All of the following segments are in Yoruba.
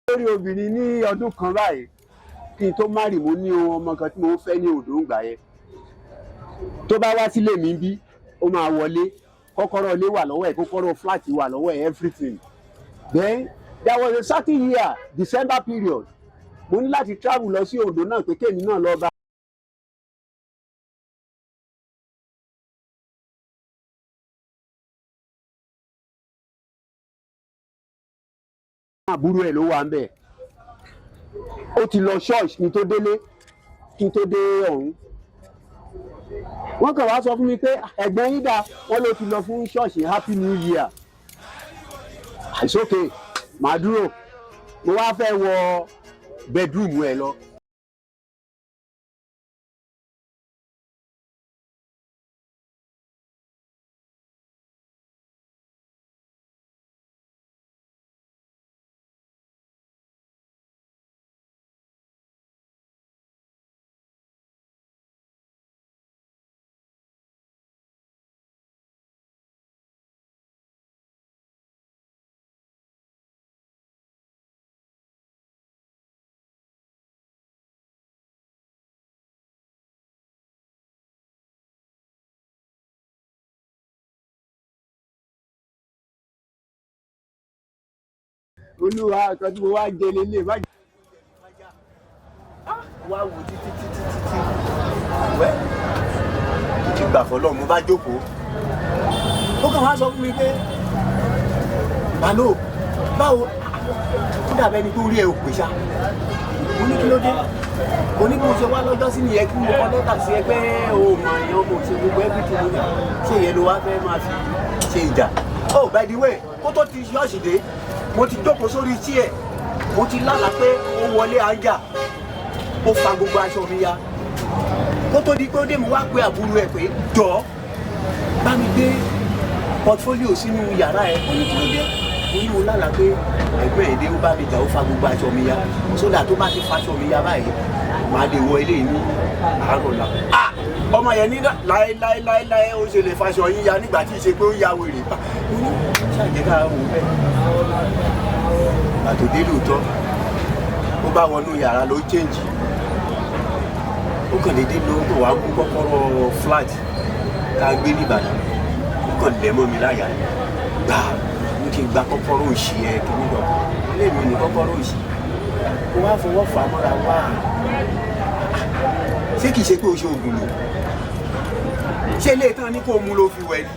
Lórí obìnrin, ní ọdún kan báyìí kí n tó marry, mo ní ohun ọmọ kan tí mo fẹ́ ní Oǹdó ńgbà yẹn. Tó bá wá sílé mi bí, ó máa wọlé, kọ́kọ́rọ́ ilé wà lọ́wọ́ ẹ̀, kọ́kọ́rọ́ flat wà lọ́wọ́ ẹ̀, everything. Then there was a certain year, December period, mo ní láti travel lọ sí Oǹdó náà pé kémi náà lọ bá àbúrò ẹ̀ ló wà ń bẹ̀. Ó ti lọ church kí n tó délé, kí n tó dé ọ̀hún. Wọ́n kàn wá sọ fún mi pé ẹ̀gbọ́n yín dà? Wọ́n ló ti lọ fún ṣọ́ọ̀ṣì, happy new year. It's okay, màá dúró. Mo wá fẹ́ wọ bedroom ẹ̀ lọ. Olúwa, nǹkan tí mo wá jẹ lélẹ̀ má jẹ́ wá wò títí títí títí. Wẹ́ ti gbà fọlọ́, mo bá jókòó, ó kàn wá sọ fún mi pé, "Balo, báwo? Ó dàbẹ́ ni pé orí ẹ̀ ò pè ṣá." Mo ní, "Kí ló dé?" Mo ní, "Bí mo ṣe wá lọ́jọ́ sí nìyẹn, kí mo kọ lẹ́tà sí ẹgbẹ́ o mọ̀ èèyàn, mo ṣe gbogbo everything." Mo ní, "Ṣé ìyẹn ló wá fẹ́ máa fi ṣe ìjà?" Oh, by the way, kó tó ti ṣọ́ọ̀ṣì dé, mo ti jókòó sórí chair, mo ti lálàá pé ó wọlé àjà, ó fa gbogbo aṣọ mi ya. Kó tó di pé ó dé, mo wá pe àbúrò ẹ pé, "Jọ, bá mi gbé portfolio sínú yàrá ẹ." Ó ní, "Kí ló dé?" Mo ní, "Mo lálàá pé ẹ̀gbọ́n ẹ̀ dé, ó bá mi jà, ó fa gbogbo aṣọ mi ya, sódà tó bá ti fa aṣọ mi ya báyìí, màá lè wọ ilé ní àárọ̀ la." Ah, ọmọ yẹn ní, "Láéláéláéláé, ó ṣe lè faṣọ yín ya nígbà tí ì ṣe pé ó ya wèrè?" Mo ní, "Ṣàjẹ́ ká wò bẹ́ẹ̀." Àtòdé lóòótọ́, ó bá wọnú yàrá ló change, ó kàn déédéé ló kàn wá mú kọ́kọ́rọ́ flat tá a gbé nìbàdàn, ó kàn lẹ̀ mọ́ mi láyà gbà ní kí n gba kọ́kọ́rọ́ òṣì ẹ̀. Kí nígbà ilé mi ní kọ́kọ́rọ́ òṣì, ó wá fọwọ́ fà á mọ́ra wá. Ṣé kìí ṣe pé o ṣe oògùn lò? Ṣé ilé tán ní kó o mú ló fi wẹ̀ ni,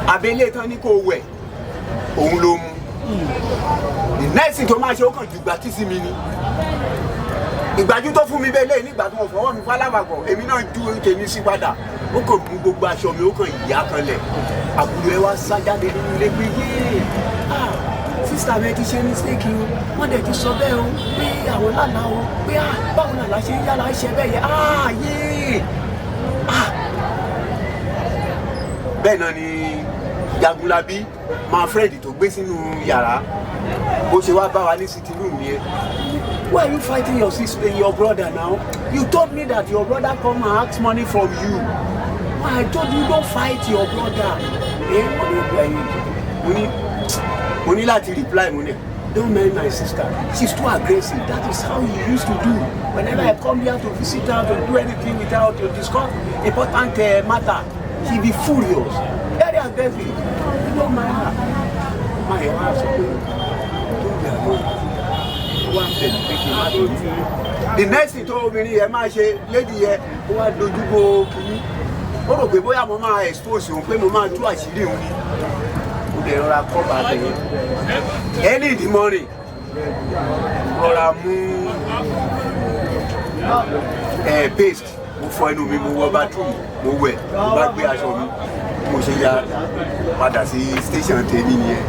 àbí ilé tán ní kó o wẹ̀ òun ló mú? The next thing tó máa ṣe, ó kàn ju ìgbà tí sí mi ni. Ìgbájú tó fún mi bẹ́ẹ̀ lẹ́yìn nígbà tí mo fọwọ́ mi fálábàgọ̀, èmi náà ju tèmi sí padà. Ó kàn mú gbogbo aṣọ mi, ó kàn yá kanlẹ̀. Àbúrò ẹ wá sá jáde nínú ilé pé, "Yéé, ah, sister mi ti ṣe mistake o. Wọ́n dẹ̀ ti sọ bẹ́ẹ̀ o pé àwọn lálàá o, pé ah, báwo làlá ṣe ń yára ṣe bẹ́ẹ̀ yẹ? Ah, yéé, ah." Bẹ́ẹ̀ náà ni Jagunlabi máa friend tó gbé sínú yàrá, bó ṣe wá bá wa ní sitting room yẹn. "Why are you fighting your sister, your brother now? You told me that your brother come and ask money from you. Why? I told you, don't fight your brother." Eh, mo ní, mo ní láti reply. Mo ní, "Don't mind my sister, she's too aggressive. That is how he used to do. Whenever I come here to visit her, to do anything with her, to discuss important matter, she be furious, very aggressive. You don't mind her." Máa yẹ wá sọ pé, "Don't be annoyed." Wá ń bẹ̀rù pé kí n má bínú. The next thing tó obìnrin yẹn máa ṣe, lady yẹn, ó wá dojú bo kínní. Ó rò pé bóyá mo máa expose òun, pé mo máa tú àṣírí òun ni. Ó dẹ̀ rọra kọ́ bàtẹ̀ yẹn. Early in the morning, rọra mú ẹ paste, mo fọ ẹnu mi, mo wọ bathroom, mo wẹ̀, mo bá gbé aṣọ mi, mo ṣe ya padà sí station tèmi nìyẹn.